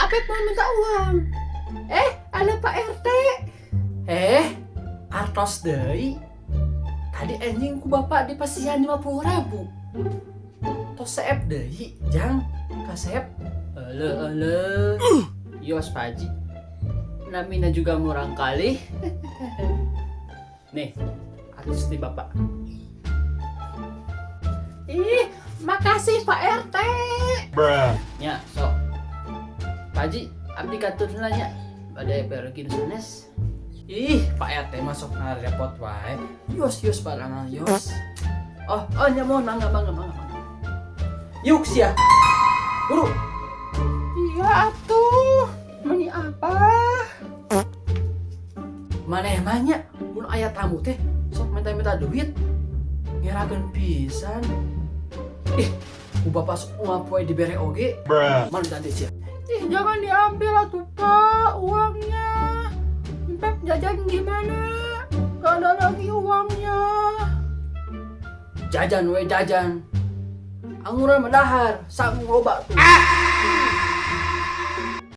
Apep mau minta uang. Eh, ada Pak RT. Eh, artos deui. Tadi enjing ku bapak dipasihan 50 ribu. Tos seep deui, jang kasep. Ele ele. Yos, Pak Haji. Namina juga murang kali. Nih, artos di bapak. Ih, makasih, Pak RT. Bruh. Ya, sok. Pak Haji, abdi katun heula nya. Bade pergi nu sanes. Ih, Pak RT masuk repot wae. Yos yos barangan yos. Oh, nya mohon, mangga mangga mangga mangga. Yuk sia. Buru. Iya atuh. Meni apa? Maneh mah nya mun aya tamu teh sok minta-minta duit. Ngerakeun pisan. Ih, ku bapak sok unggal poe dibere oge. Bruh. Mana tadi sia? Ih, jangan diambil atuh, Pak, uangnya. Pep jajan gimana? Gak ada lagi uangnya. Jajan we jajan. Anguran mah dahar, sangu loba tuh.